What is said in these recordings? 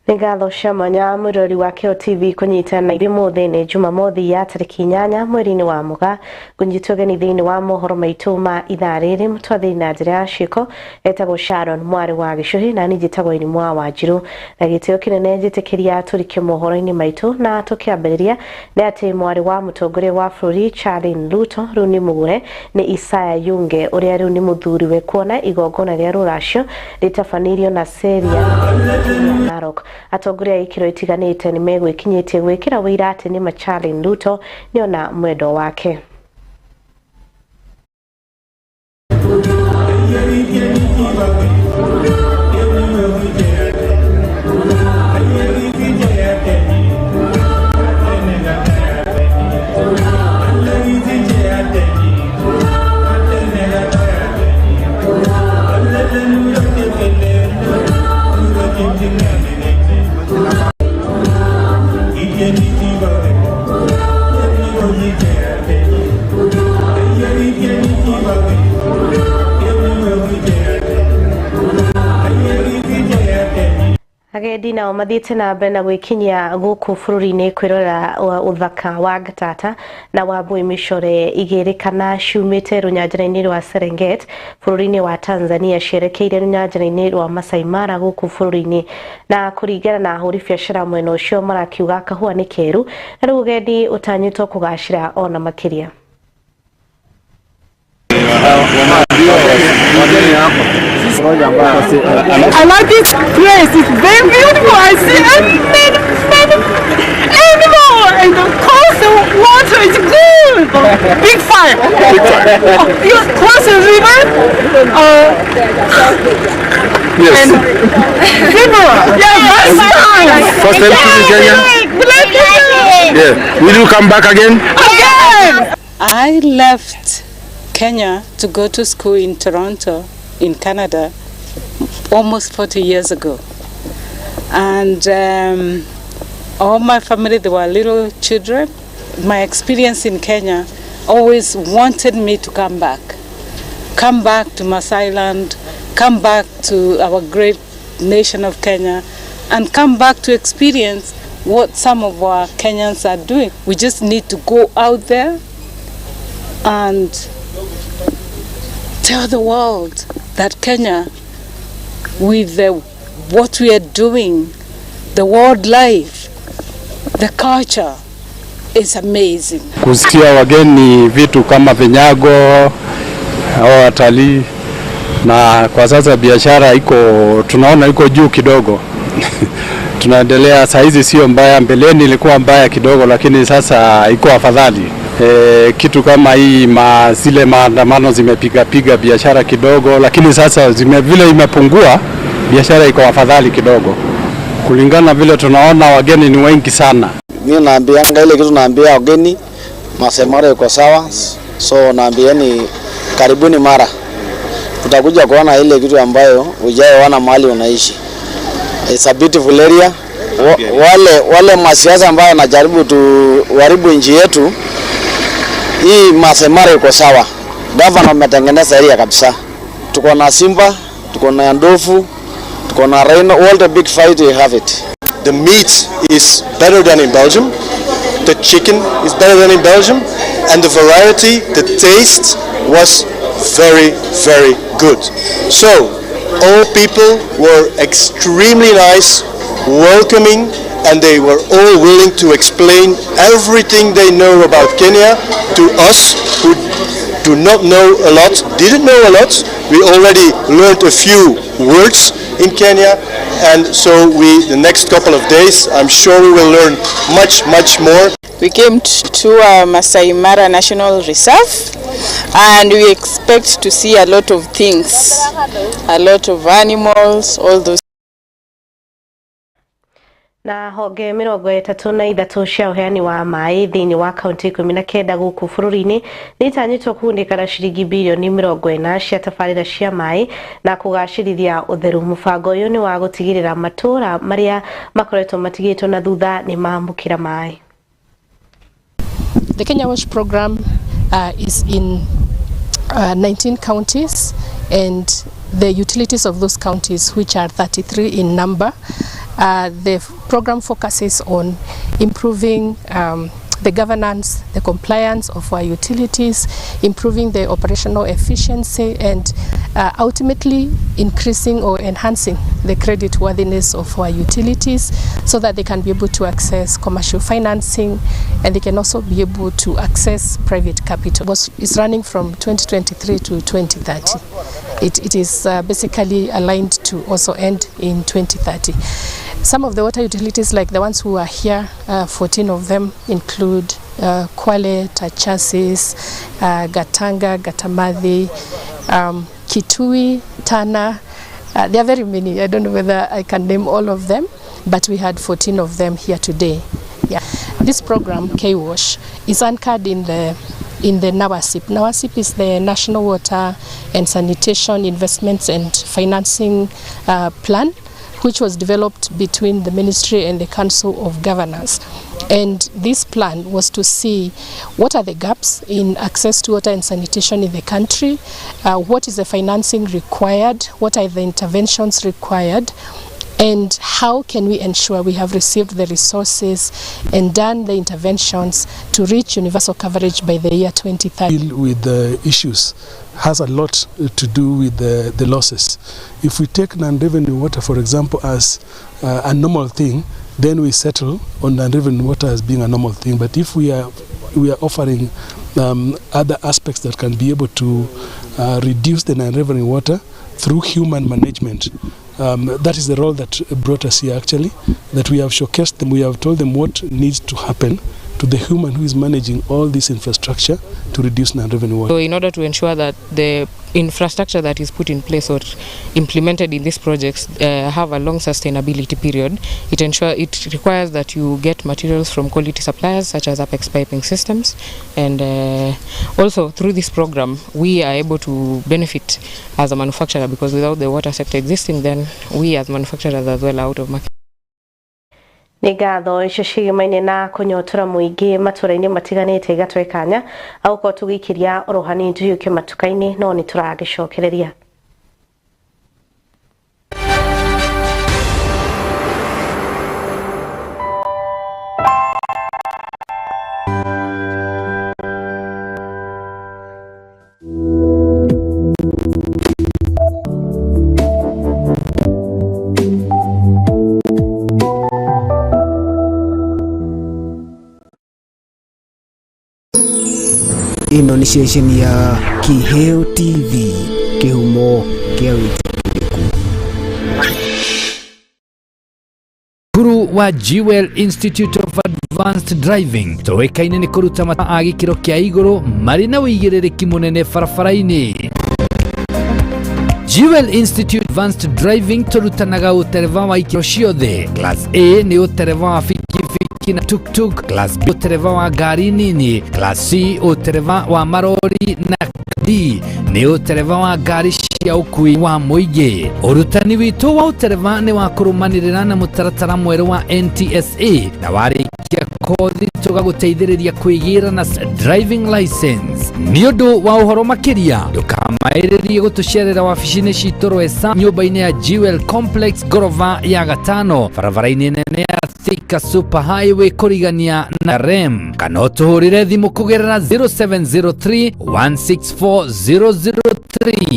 Nĩ ngatho cia mwanya mwĩroreri wa Kĩo TV kũnyitana na ithuĩ mũthĩ nĩ Jumamothi ya tarĩki 8 mweri-inĩ wa Mũgaa. Ngũnyitwo ũgeni thĩinĩ wa mohoro maitũ ma ithaa rĩrĩ, mũtwathĩri na njĩra ya ciĩko etagwo Sharon mwarĩ wa Gĩcũhĩ, na niĩ njĩtagwo Irimũ wa Wanjirũ. Na gĩtĩo kĩnene njĩtĩkĩria tũrike mohoro-inĩ maitũ, na tũkĩambĩrĩria nĩ atĩ mwarĩ wa mũtongoria wa bũrũri Charlene Ruto rĩu nĩ mũgũre nĩ Isaiah Yunge ũrĩa rĩu nĩ mũthuriwe, kuona igongona rĩa rũracio rĩtabanĩirio na Seria Narok. Atongoria a ikĩro itiganĩte nĩ megwĩkinyĩtie gwĩkĩra wũira atĩ nĩ ma Charlene Ruto nĩona mwendwa wake. Agendi nao mathiĩte na mbere na gwĩkinyia gũkũ bũrũri-inĩ kwĩrorera ũthaka wa ngatata na wambui mĩcore igĩrĩ kana ciumĩte rũnyanjara-inĩ rwa Serengeti bũrũri-inĩ wa Tanzania cierekeire rũnyanjara-inĩ rwa Masai Mara gũkũ bũrũri-inĩ. Na kũringana na ahũri biacara mwena ũcio marakiuga kahũa nĩ keru na rĩu ũgendi ũtanyĩtwo kũgacĩra ona makĩria. I like this place. It's very beautiful. I see many, many animals, and of course the water is good. Big fire. Big fire. Oh, you cross the river. Yes. And river. Yeah, first time. First time to Kenya. Yeah. Will you come back again? Again. I left Kenya to go to school in Toronto, in Canada, almost 40 years ago. And all my family, they were little children. My experience in Kenya always wanted me to come back. Come back to Maasai land, come back to our great nation of Kenya, and come back to experience what some of our Kenyans are doing. We just need to go out there and tell the world that Kenya, with what we are doing, the wildlife, the culture is amazing. Kusikia wageni vitu kama vinyago au watalii, na kwa sasa biashara iko, tunaona iko juu kidogo. Tunaendelea saa hizi, sio mbaya, mbeleni ilikuwa mbaya kidogo, lakini sasa iko afadhali. Kitu kama hii zile maandamano zimepiga piga biashara kidogo, lakini sasa vile imepungua, biashara iko afadhali kidogo. Kulingana vile tunaona wageni ni wengi sana. Mimi naambianga ile kitu, naambia wageni Maasai Mara iko sawa, so naambieni karibuni Mara. Tutakuja kuona ile kitu ambayo hujaona mahali unaishi. It's a beautiful area. Wale masiasa ambao wanajaribu tuharibu nchi yetu, hii Maasai Mara iko sawa. Governor ametengeneza area kabisa. Tuko na simba, tuko na ndovu, tuko na rhino, all the big fight we have it. The meat is better than in Belgium, the chicken is better than in Belgium, and the variety, the taste was very, very good. So, all people were extremely nice, welcoming, and they were all willing to explain everything they know about Kenya to us who do not know a lot, didn't know a lot. We already learned a few words in Kenya, and so the next couple of days, I'm sure we will learn much, much more. We came to Maasai Mara National Reserve, and we expect to see a lot of things, a lot of animals, all those. Na honge 33 cia ũheani wa maĩ thĩinĩ wa kaunti 19 gũkũ bũrũri-inĩ nĩ itanyĩtwo kũgunĩka na ciringi birioni 40 cia tabarĩra cia maĩ na kũgacĩrithia ũtheru. Mũbango ũyũ nĩ wa gũtigĩrĩra matũũra marĩa makoretwo matigĩtwo na thutha nĩ mamũkĩra maĩ. The Kenya WASH program is in 19 counties, and the utilities of those counties, which are 33 in number, The program focuses on improving the governance, the compliance of our utilities, improving the operational efficiency, and ultimately increasing or enhancing the credit worthiness of our utilities so that they can be able to access commercial financing, and they can also be able to access private capital. It's running from 2023 to 2030. It is basically aligned to also end in 2030. Some of the water utilities, like the ones who are here, 14 of them include Kwale, Tachasis, Gatanga, Gatamadhi, Kitui, Tana. There are very many. I don't know whether I can name all of them, but we had 14 of them here today. Yeah. This program, KWASH, is anchored in the Nawasip. Nawasip is the National Water and Sanitation Investments and Financing Plan, which was developed between the ministry and the Council of Governors. And this plan was to see what are the gaps in access to water and sanitation in the country, what is the financing required, what are the interventions required, and how can we ensure we have received the resources and done the interventions to reach universal coverage by the year 2030. Deal with the issues has a lot to do with the losses. If we take non-revenue water, for example, as a normal thing, then we settle on non-revenue water as being a normal thing. But if we are offering other aspects that can be able to reduce the non-revenue water through human management, that is the role that brought us here, actually, that we have showcased them, we have told them what needs to happen to the human who is managing all this infrastructure to reduce non-revenue water. So in order to ensure that the infrastructure that is put in place or implemented in these projects have a long sustainability period, it requires that you get materials from quality suppliers such as Apex Piping Systems, and also through this program we are able to benefit as a manufacturer, because without the water sector existing, then we as manufacturers as well are out of market. Nĩ ngatho icio cigimaine na kũnyotora mũingĩ matũra-inĩ matiganĩte igatwe kanya agũkorwo tũgĩikĩria oro hanini tũhiũke matuka-inĩ no nĩ tũragĩcokereria. Ĩno nĩ ceceni ya Kiheo TV, kĩhumo kĩa wĩtĩkĩrĩku. Cukuru wa Jewel Institute of Advanced Driving tũĩkaine nĩ kũruta a gĩkĩro kĩa igũrũ marĩ na ũigĩrĩrĩki mũnene barabara-inĩ. Jewel Institute Advanced Driving tũrutanaga ũtereba wa ikĩro ciothe. Class A nĩ ũtereba wa bikibiki na tuk-tuk, Class B ũtereba wa ngari nini, Class C ũtereba wa marori na D nĩ ũtereba wa ngari cia ũkui wa mũingĩ. Ũrutani witũ wa ũtereba nĩ wa kũrũmanĩrĩra na mũtaratara mwerũ wa NTSA na warĩkia kothi tũgagũteithĩrĩria kwĩgĩra na driving license. Nĩ ũndũ wa ũhoro makĩria ndũkamaĩrĩrie gũtũcerera wabici-inĩ citũ Rwesa nyũmba-inĩ ya Jewel Complex ngorova ya gatano barabara-inĩ nene ya Thika Super Highway kũrigania na REM, kana ũtũhũrĩre thimũ kũgerera 0703 164 003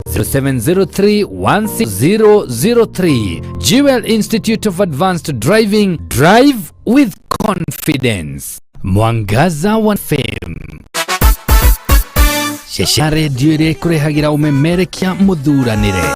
0703 16003. Jewel Institute of Advanced Driving, drive with confidence. Mwangaza wa FM, ceceni redio ĩrĩa ĩkũrehagĩra ũmemerekia mũthuranĩre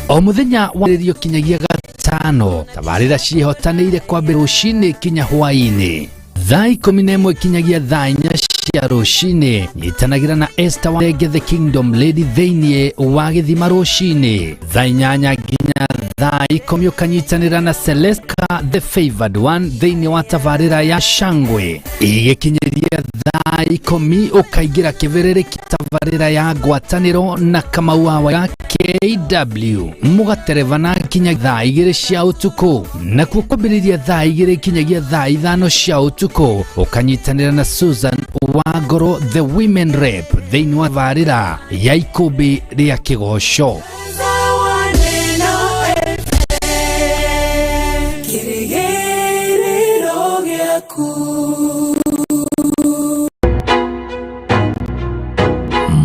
o mũthenya wa rĩrio kinyagia gatano. Tabarĩra ciĩhotanĩire kwambĩrĩria rũcinĩ kinya hwaĩ-inĩ thaa 11 kinyagia thaa 4 cia rũcinĩ. Nyitanagĩra na Esther Wandenge the Kingdom Lady thĩinĩ wa gĩthima rũcinĩ thaa 8 nginya thaa 10 ũkanyitanĩra na Celesca the Favored One thĩinĩ wa tabarĩra ya Shangwe. Igĩkinyĩria thaa 10 ũkaingĩra kĩbĩrĩrĩki tabarĩra ya ngwatanĩro na Kamau wa KW mũgaterebana nginya thaa 2 cia ũtukũ, nakuo kwambĩrĩria thaa 2 kinyagia thaa 5 cia ũtukũ ũkanyitanĩra na Susan Wangoro the Women Rep thĩinĩ wa tabarĩra ya ikũmbĩ rĩa kĩgoco.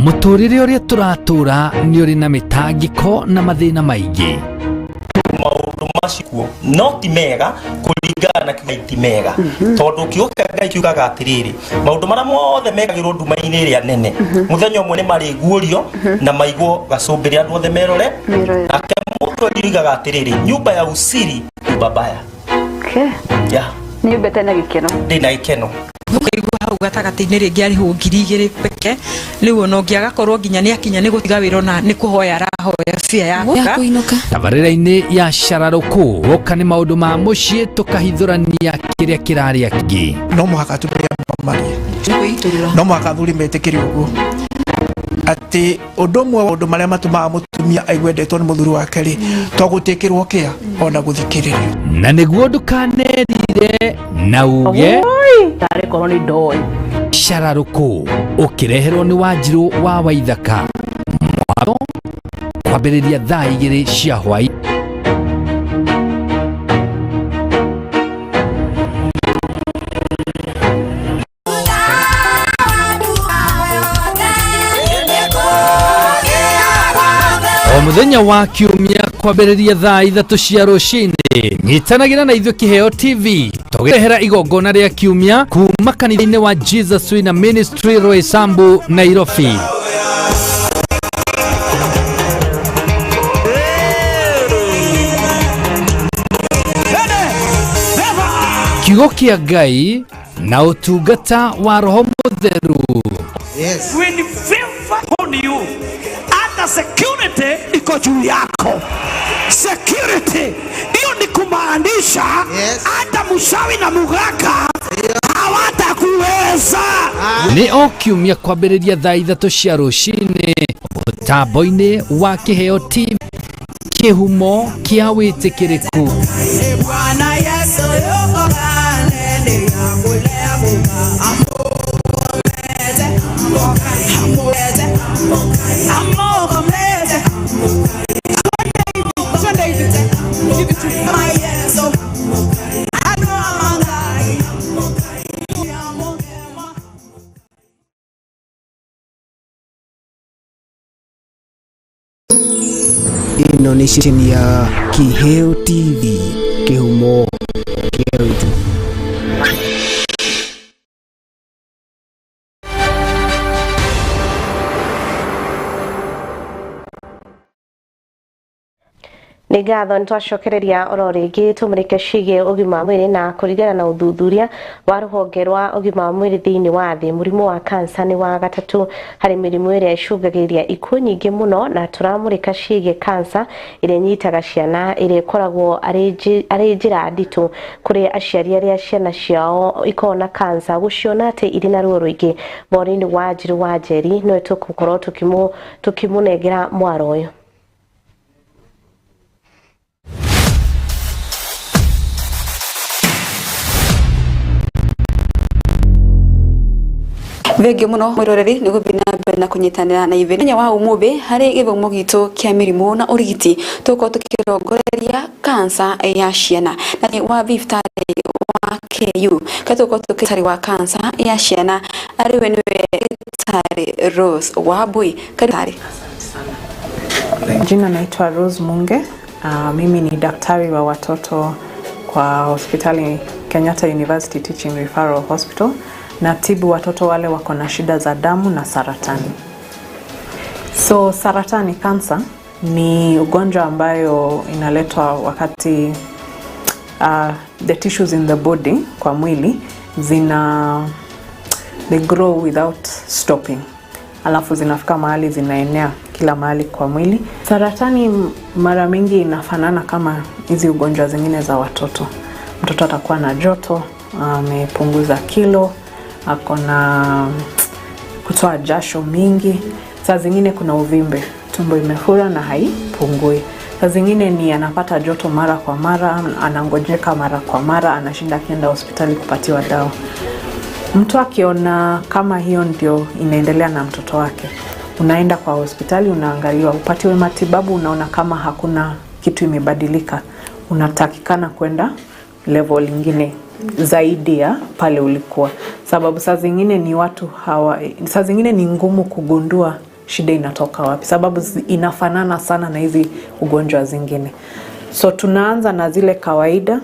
Mũtũrĩre ũrĩa tũratũra nĩ ũrĩ na mĩtangĩko na mathĩna maingĩ. Maũndũ macio no ti mega kũringana na kiugo ti mega tondũ kiugo kĩa Ngai kiugaga atĩrĩrĩ maũndũ marĩa mothe mekagĩrwo nduma-inĩ ĩrĩa nene mũthenya ũmwe nĩ marĩguũrio na maigwo gacũmbĩrĩ andũ othe merore. Nake mũthuri oigaga atĩrĩrĩ nyumba ya usiri nyumba mbaya. Okay. Yeah. Nyumba ĩtarĩ na gĩkeno. Ndĩ na gĩkeno. Ũkaigua hau gatagatĩ-inĩ rĩngĩ arĩhwo 2000 peke rĩu ona ũngĩ agakorwo nginya nĩ akinya nĩ gũtiga wĩra ona nĩ kũhoya arahoya bia ya kũinũka. Tabarĩra-inĩ ya Cararũkũ woka nĩ maũndũ ma mũciĩ tũkahithũrania kĩrĩa kĩrarĩa kĩngĩ. No mũhaka atumia marie, no mũhaka athuri metĩkĩre ũguo atĩ ũndũ ũmwe wa maũndũ marĩa matũmaga mũtumia aigue endetwo nĩ mũthuri wake rĩ to gũtĩkĩrwo kĩa ona gũthikĩrĩrio. Na nĩguo ndũkanerire na uge tarĩ korwo nĩ ndoĩ. Cararũkũ ũkĩreherwo nĩ Wanjirũ wa Waithaka mwatho kwambĩrĩria thaa 2 cia hwaĩ. O mũthenya wa kiumia kwambĩrĩria thaa 3 cia rũcinĩ nyitanagĩra na ithuĩ Kĩheo TV tũgĩrehera igongona rĩa kiumia kuma kanitha-inĩ wa Jesus Winner Ministry Roysambu, Nairobi. Kiugo kĩa Ngai na ũtungata wa Roho Mũtheru. Yes. When favor on you, hata security iko juu yako. Security hiyo ni kumaanisha hata mshawi na mugaka hawatakuweza. Nĩ o kiumia kwambĩrĩria thaa 3 cia rũcinĩ mũtambo-inĩ wa Kĩheo TV, kĩhumo kĩa wĩtĩkĩrĩku. Bwana Yesu yuko kanene Ĩno nĩ ceceni ya Kĩheo TV, kĩhumo kĩa wĩtĩkio. Nĩ ngatho nĩ twacokereria oro rĩngĩ tũmũrĩke ciĩgiĩ ũgima wa mwĩrĩ na kũringana na ũthuthuria wa rũhonge rwa ũgima wa mwĩrĩ thĩinĩ wa thĩ mũrimũ wa kansa nĩ wa gatatũ harĩ mĩrimũ ĩrĩa ĩcũngagĩrĩria ikuũ nyingĩ mũno na tũramũrĩka ciĩgiĩ kansa ĩrĩa ĩnyitaga ciana ĩrĩa ĩkoragwo arĩ njĩra nditũ kũrĩ aciari arĩa ciana ciao ikoragwo na kansa gũciona atĩ irĩ na ruo rũingĩ. Maureen Wanjiru wa Njeri no tũgũkorwo tũkĩmũnengera mwaro ũyũ. Thengio muno mwiroreri ni guthii na mbere na kunyitanira na ithuĩ mũthenya wa umuthi hari githomo gitu kia mirimu na urigiti tukorwo tukirongoreria kansa ya ciana na wa thibitarĩ wa KU ka tukorwo tukitari wa kansa ya ciana ariwe niwe Daktari Rose Wambui. Karibu. Jina naitwa Rose Munge. Mimi ni daktari wa watoto kwa hospitali Kenyatta University Teaching Referral Hospital. Natibu watoto wale wako na shida za damu na saratani. So saratani cancer ni ugonjwa ambayo inaletwa wakati the tissues in the body kwa mwili zina they grow without stopping. Alafu zinafika mahali zinaenea kila mahali kwa mwili. Saratani mara mingi inafanana kama hizi ugonjwa zingine za watoto. Mtoto atakuwa na joto, amepunguza kilo, ako na kutoa jasho mingi. Saa zingine kuna uvimbe, tumbo imefura na haipungui. Saa zingine ni anapata joto mara kwa mara, anangojeka mara kwa mara, anashinda akienda hospitali kupatiwa dawa. Mtu akiona kama hiyo ndio inaendelea na mtoto wake, unaenda kwa hospitali, unaangaliwa, upatiwe matibabu, unaona kama hakuna kitu imebadilika, unatakikana kwenda level nyingine zaidi ya pale ulikuwa. Sababu saa zingine ni watu hawa, saa zingine ni ngumu kugundua shida inatoka wapi, sababu inafanana sana na hizi ugonjwa zingine. So tunaanza na zile kawaida.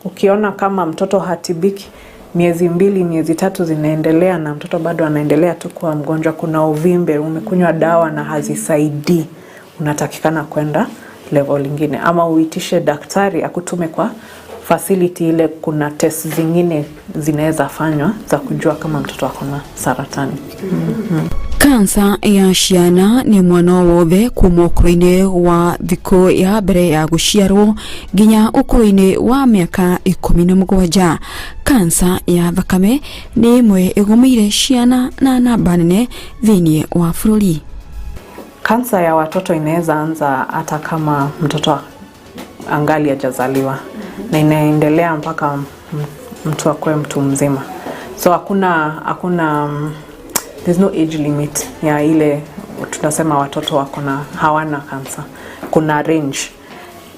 Ukiona kama mtoto hatibiki, miezi 2, miezi 3 zinaendelea na mtoto bado anaendelea tu kuwa mgonjwa, kuna uvimbe, umekunywa dawa na hazisaidii, unatakikana kwenda level lingine, ama uitishe daktari akutume kwa facility ile kuna test zingine zinaweza fanywa za kujua kama mtoto ako na saratani. Kansa ya ciana nĩ mwana wothe kuma ũkũrũ-inĩ wa thikũ ya mbere ya gũciarwo nginya ũkũrũ-inĩ wa mĩaka 17. Kansa ya thakame nĩ ĩmwe ĩgũmĩire ciana na namba nene thĩinĩ wa bũrũri. Kansa ya watoto inaweza anza hata kama mtoto angali hajazaliwa na inaendelea mpaka mtu akue mtu mzima. So hakuna there's no age limit ya ile tunasema watoto wako na hawana kansa. Kuna range.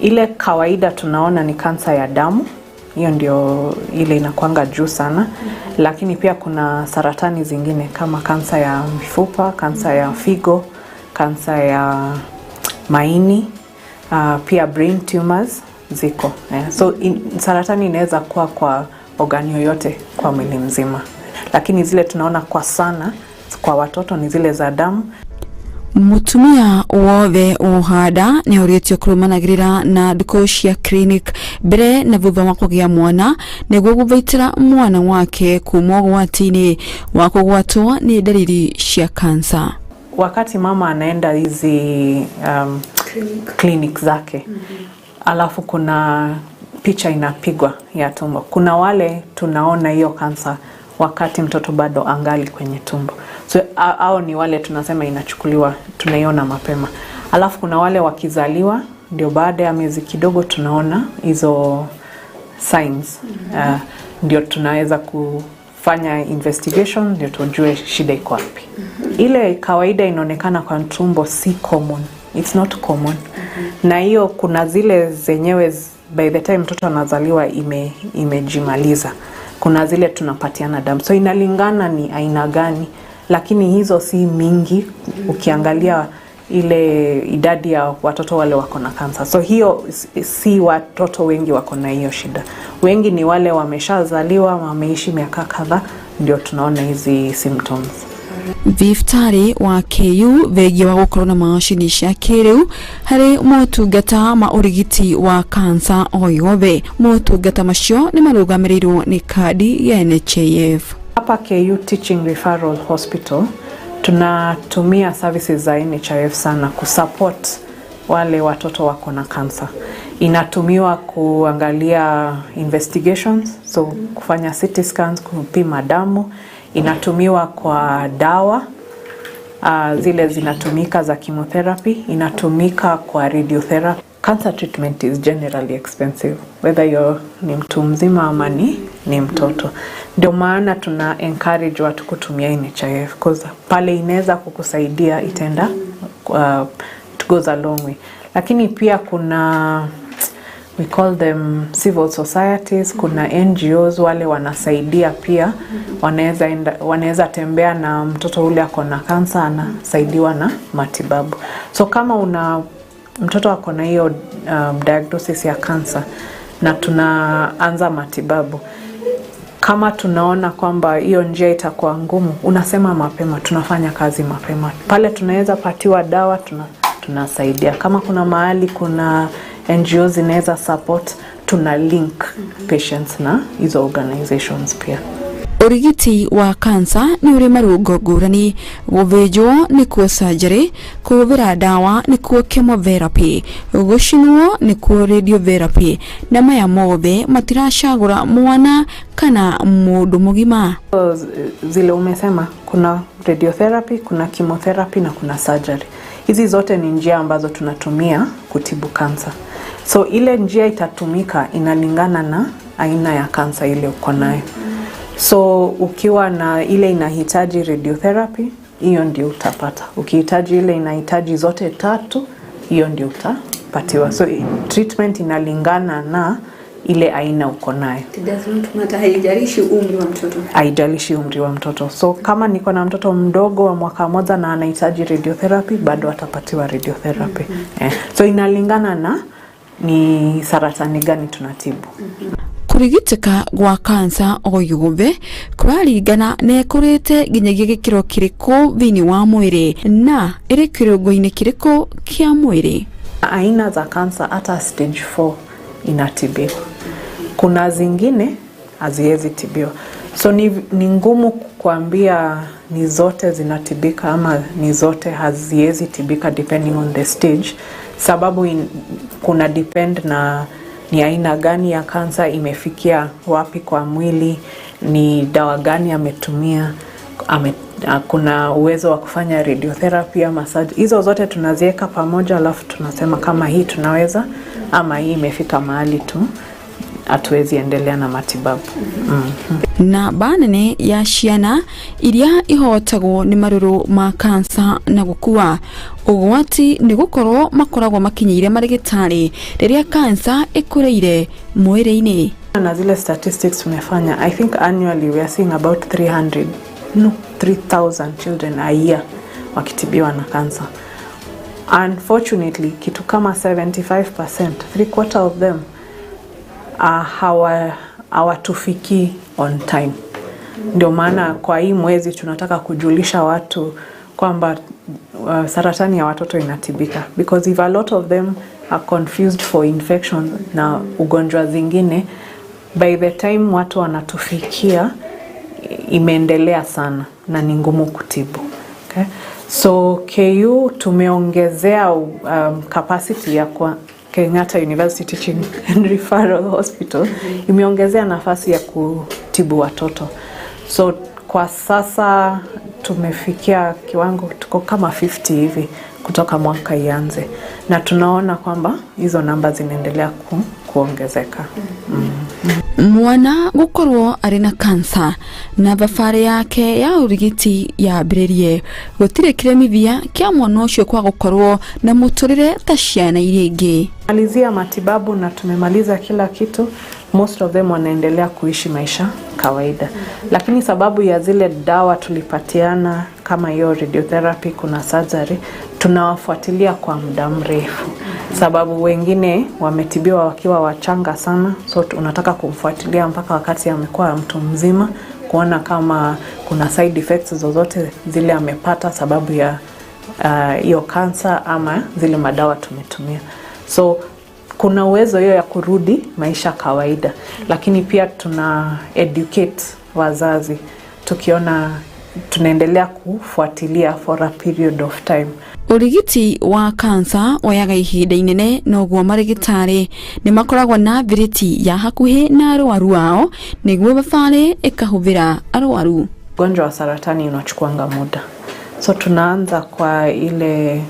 Ile kawaida tunaona ni kansa ya damu, hiyo ndio ile inakuanga juu sana. Lakini pia kuna saratani zingine kama kansa ya mifupa, kansa ya figo, kansa ya maini, pia brain tumors ziko. So saratani inaweza kuwa kwa organi yoyote kwa mwili mzima. Lakini zile tunaona kwa sana kwa watoto ni zile za damu. Mutumia wothe wohanda nĩ orĩtio kũrũmanagĩrĩra na ndukũ cia clinic mbere na thutha wa kũgĩa mwana nĩguo gũthaitĩra mwana wake kuma ũgwati-inĩ wa kũgwatwo nĩ ndariri cia kansa. Wakati mama anaenda hizi clinic zake, alafu kuna picha inapigwa ya tumbo, kuna wale tunaona hiyo kansa wakati mtoto bado angali kwenye tumbo. So hao ni wale tunasema inachukuliwa, tunaiona mapema. Alafu kuna wale wakizaliwa ndio baada ya miezi kidogo tunaona hizo signs. Ndio tunaweza kufanya investigation ndio tujue shida iko wapi. Ile kawaida inaonekana kwa tumbo si common. It's not common. Na hiyo kuna zile zenyewe by the time mtoto anazaliwa imejimaliza. Kuna zile tunapatiana damu. So inalingana ni aina gani, lakini hizo si mingi ukiangalia ile idadi ya watoto wale wako na kansa. So hiyo si watoto wengi wako na hiyo shida. Wengi ni wale wameshazaliwa, wameishi miaka kadhaa, ndio tunaona hizi symptoms. Thibitarĩ wa KU thengia wa gũkorwo na macini cia kĩrĩu harĩ motungata ma ũrigiti wa kansa o yothe. Motungata macio nĩ marũgamĩrĩirwo nĩ kandi ya NHIF. Hapa KU Teaching Referral Hospital tunatumia services za NHIF sana kusupport wale watoto wako na kansa. Inatumiwa kuangalia investigations, so kufanya CT scans, kupima damu. Inatumiwa kwa dawa, zile zinatumika za chemotherapy, inatumika kwa radiotherapy. Cancer treatment is generally expensive, whether you're ni mtu mzima ama ni mtoto. Ndio maana tuna encourage watu kutumia NHIF, because pale inaweza kukusaidia itenda, it goes a long way. Lakini pia kuna, we call them civil societies, kuna NGOs wale wanasaidia pia, wanaweza tembea na mtoto ule ako na kansa, anasaidiwa na matibabu. So kama una mtoto ako na hiyo diagnosis ya kansa na tunaanza matibabu, kama tunaona kwamba hiyo njia itakuwa ngumu, unasema mapema, tunafanya kazi mapema. Pale tunaweza patiwa dawa, tunasaidia. Kama kuna mahali kuna NGOs zinaweza support, tuna link patients na hizo organizations pia. Ũrigiti wa kansa nĩ ũrĩ marũngo ngũrani. Gũthĩnjwo nĩkuo surgery, kũhũthĩra ndawa nĩkuo chemotherapy, gũcinwo nĩkuo radiotherapy, na maya mothe matiracagũra mwana kana mũndũ mũgima. Zile umesema kuna radiotherapy, kuna chemotherapy na kuna surgery. Hizi zote ni njia ambazo tunatumia kutibu kansa. So ile njia itatumika inalingana na aina ya kansa ile uko nayo. So ukiwa na ile inahitaji radiotherapy, hiyo ndio utapata. Ukihitaji ile inahitaji zote tatu, hiyo ndio utapatiwa. So treatment inalingana na ile aina uko nayo. It does not matter, haijalishi umri wa mtoto. Haijalishi umri wa mtoto. So kama niko na mtoto mdogo wa mwaka 1 na anahitaji radiotherapy, bado atapatiwa radiotherapy. So inalingana na ni saratani gani tunatibu. Kurigitĩka gwa kansa o yothe kũraringana na ĩkũrĩte nginyagia gĩkĩro kĩrĩkũ thĩinĩ wa mwĩrĩ na ĩrĩ kĩrũngo-inĩ kĩrĩkũ kĩa mwĩrĩ. Aina za kansa hata stage 4 inatibiwa. Kuna zingine haziwezi tibiwa. So ni ngumu kuambia ni zote zinatibika ama ni zote haziwezi tibika depending on the stage, sababu kuna depend na ni aina gani ya kansa, imefikia wapi kwa mwili, ni dawa gani ametumia, kuna uwezo wa kufanya radiotherapy ama surgery. Hizo zote tunaziweka pamoja, alafu tunasema kama hii tunaweza ama hii imefika mahali tu hatuwezi endelea na matibabu. Namba nene ya ciana iria ihotagwo nĩ marũrũ ma kansa na gũkua ũgwati nĩ gũkorwo makoragwo makinyĩire marĩgĩtarĩ rĩrĩa kansa ĩkũrĩire mwĩrĩ-inĩ. Na zile statistics tumefanya, I think annually we are seeing about 3,000 children a year wakitibiwa na kansa. Unfortunately, kitu kama 75%, 3/4 of them hawatufiki on time. Ndio maana kwa hii mwezi tunataka kujulisha watu kwamba saratani ya watoto inatibika, because if a lot of them are confused for infection na ugonjwa zingine, by the time watu wanatufikia imeendelea sana na ni ngumu kutibu. Okay? So KU tumeongezea capacity ya kwa Kenyatta University Teaching and Referral Hospital imeongezea nafasi ya kutibu watoto. So kwa sasa tumefikia kiwango tuko kama 50 hivi kutoka mwaka ianze, na tunaona kwamba hizo namba zinaendelea kuongezeka. Mwana gukorwo ari na kansa na thabarĩ yake ya ũrigiti yambĩrĩrie gũtirĩ kĩremithia kĩa mwana ũcio kwa gũkorwo na mũtũrĩre ta ciana iria ingĩ. Malizia matibabu na tumemaliza kila kitu, most of them wanaendelea kuishi maisha kawaida. Lakini sababu ya zile dawa tulipatiana kama hiyo radiotherapy, kuna surgery, tunawafuatilia kwa muda mrefu. Sababu wengine wametibiwa wakiwa wachanga sana, so unataka kumfuatilia mpaka wakati amekuwa mtu mzima, kuona kama kuna side effects zozote zile amepata sababu ya hiyo kansa ama zile madawa tumetumia. So kuna uwezo hiyo ya kurudi maisha kawaida, lakini pia tuna educate wazazi tukiona tunaendelea kufuatilia for a period of time. Ũrigiti wa kansa woyaga ihinda inene noguo marĩgĩtarĩ nĩ makoragwo na thiriti ya hakuhĩ na arwaru ao nĩguo thabarĩ ĩkahũthĩra arwaru. Ugonjwa wa saratani unachukuanga muda, so tunaanza kwa ile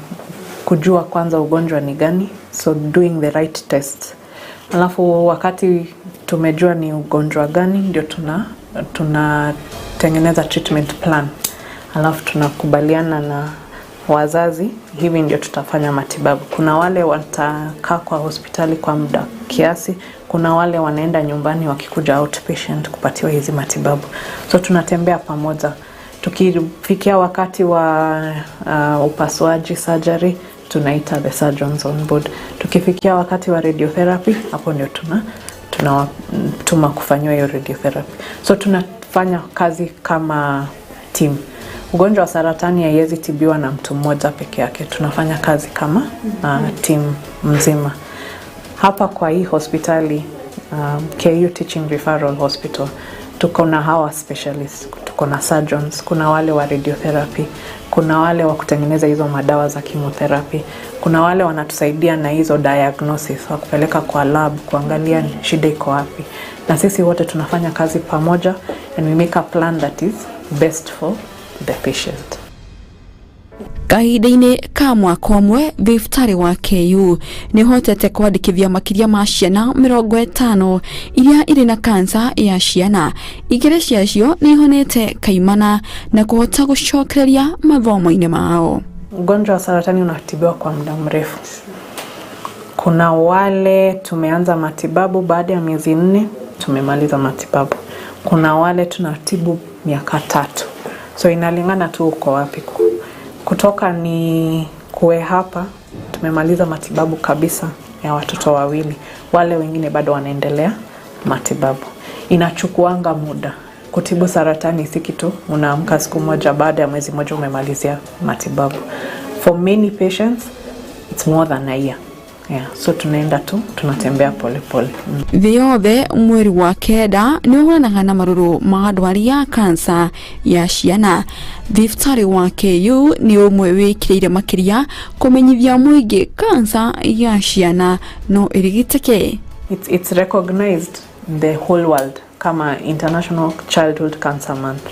kujua kwanza ugonjwa ni gani, so doing the right test. Alafu wakati tumejua ni ugonjwa gani, ndio tunatengeneza treatment plan. Alafu tunakubaliana na wazazi, hivi ndio tutafanya matibabu. Kuna wale watakaa kwa hospitali kwa muda kiasi, kuna wale wanaenda nyumbani wakikuja outpatient kupatiwa hizi matibabu. So tunatembea pamoja. Tukifikia wakati wa upasuaji surgery, tunaita the surgeons on board. Tukifikia wakati wa radiotherapy, hapo ndio tunatuma kufanywa hiyo radiotherapy. So tunafanya kazi kama team. Ugonjwa wa saratani haiwezi tibiwa na mtu mmoja peke yake. Tunafanya kazi kama team mzima. Hapa kwa hii hospitali, KU Teaching Referral Hospital, tuko na hawa specialists, tuko na surgeons, kuna wale wa radiotherapy, kuna wale wa kutengeneza hizo madawa za chemotherapy, kuna wale wanatusaidia na hizo diagnosis, wa kupeleka kwa lab kuangalia shida iko wapi. Na sisi wote tunafanya kazi pamoja and we make a plan that is best for the patient. Kahinda-inĩ ka mwaka ũmwe thibitarĩ wa KU nĩhotete kwandĩkithia makĩria ma ciana 50 iria irĩ na kansa ya ciana. Igĩrĩ ciacio nĩihonete kaimana na kũhota gũcokereria mathomo-inĩ mao. Ugonjwa wa saratani unatibiwa kwa muda mrefu. Kuna wale tumeanza matibabu baada ya miezi 4 tumemaliza matibabu. Kuna wale tunatibu miaka 3. So inalingana tu uko wapi. Kutoka ni kuwe hapa tumemaliza matibabu kabisa ya watoto 2. Wale wengine bado wanaendelea matibabu. Inachukuanga muda. Kutibu saratani si kitu unaamka siku moja baada ya mwezi mmoja umemalizia matibabu. For many patients it's more than a year. Yeah, so tunaenda tu tunatembea pole pole. Thĩ yothe mweri wa 9 nĩ ũhũranaga na marũrũ ma ndwari ya kansa ya ciana. Thibitarĩ wa KU nĩ ũmwe wĩkĩrĩire makĩria kũmenyithia mũingĩ kansa ya ciana no ĩrigitĩke. It's recognized in the whole world kama International Childhood Cancer Month.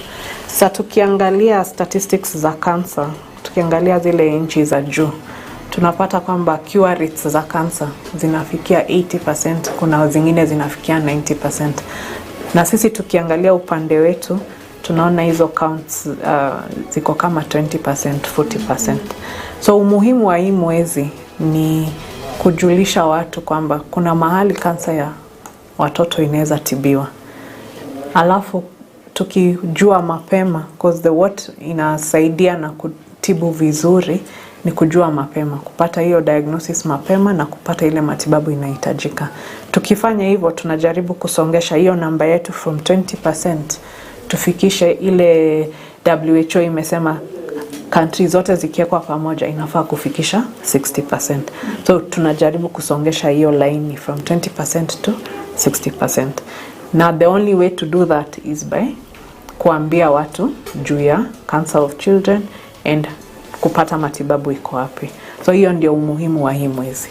Sasa tukiangalia statistics za cancer, tukiangalia zile nchi za juu, tunapata kwamba cure rates za cancer zinafikia 80%, kuna zingine zinafikia 90%. Na sisi tukiangalia upande wetu tunaona hizo counts ziko kama 20%, 40%. So umuhimu wa hii mwezi ni kujulisha watu kwamba kuna mahali kansa ya watoto inaweza tibiwa. Alafu tukijua mapema, cause the what inasaidia na kutibu vizuri ni kujua mapema, kupata hiyo diagnosis mapema na kupata ile matibabu inahitajika. Tukifanya hivyo tunajaribu kusongesha hiyo namba yetu from 20% tufikishe ile WHO imesema country zote zikiwekwa pamoja inafaa kufikisha 60%. So tunajaribu kusongesha hiyo line from 20% to 60%. Now the only way to do that is by kuambia watu juu ya cancer of children and kupata matibabu iko wapi. So hiyo ndio umuhimu wa hii mwezi.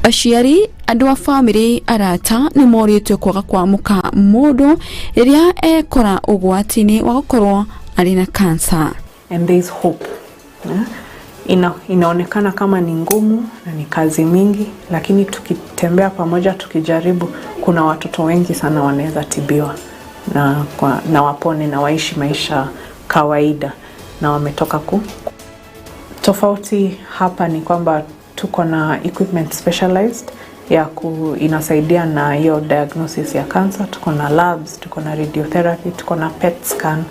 Aciari, andũ a bamĩrĩ, arata nĩ morĩtio kwaga kwamũka mũndũ rĩrĩa ekora ũgwati-inĩ wa gũkorwo arĩ na kansa. And there is hope. Yeah? Inaonekana kama ni ngumu na ni kazi mingi, lakini tukitembea pamoja tukijaribu, kuna watoto wengi sana wanaweza tibiwa na wapone na waishi maisha kawaida na wametoka ku. Tofauti hapa ni kwamba tuko na equipment specialized ya inasaidia na hiyo diagnosis ya cancer. Tuko na labs, tuko na radiotherapy, tuko na PET scan,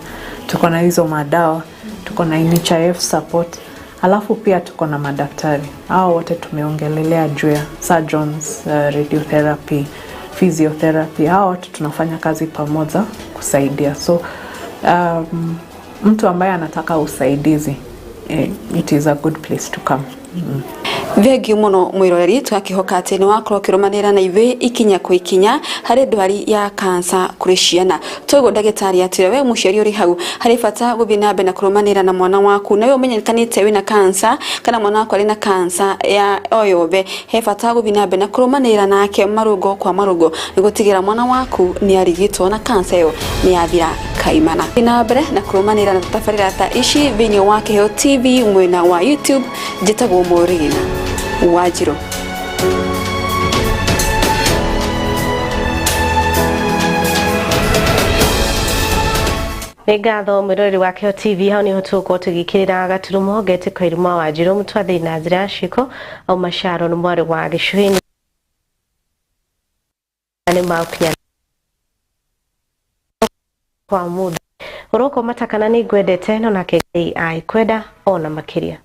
tuko na hizo madawa, tuko na NHIF support. Alafu pia tuko na madaktari. Hao wote tumeongelelea juu ya surgeons, radiotherapy, physiotherapy. Hao wote tunafanya kazi pamoja kusaidia. So mtu ambaye anataka usaidizi, it is a good place to come. Thengiũ mũno mwĩroreri, tũgakĩhoka atĩ nĩ wakorwo ũkĩrũmanĩrĩra na ithuĩ ikinya kwa ikinya harĩ ndwari ya kansa kũrĩ ciana. Toguo ndagĩtarĩ atwĩra we mũciari ũrĩ hau harĩ bata gũthiĩ na mbere na kũrũmanĩrĩra na mwana waku, na we ũmenyekanĩte wĩna kansa kana mwana waku arĩ na kansa ya o yothe, he bata gũthiĩ na mbere na kũrũmanĩrĩra nake marũngo kwa marũngo nĩguo mwana waku nĩ arigitwo na kansa ĩyo nĩ yathira kaimana. Na mbere na kũrũmanĩrĩra na tabarĩra ta ici thĩinĩ wa Kĩheo TV mwena wa YouTube. Njĩtagwo Maureen Wanjiru. Nĩ ngatho mwĩroreri wa Kĩheo TV, hau nĩho tũgũkorwo tũgĩkĩrĩra gaturumo ngetĩka Iruma Wanjiru mũtwathĩri na njĩra ya ciĩko au Masharo nĩ mwarĩ wa Gĩcũhĩni nĩ maũkinya kwa mũndũ ũroko matakana nĩ ngwendete no nake Ngai aikwenda ona makĩria.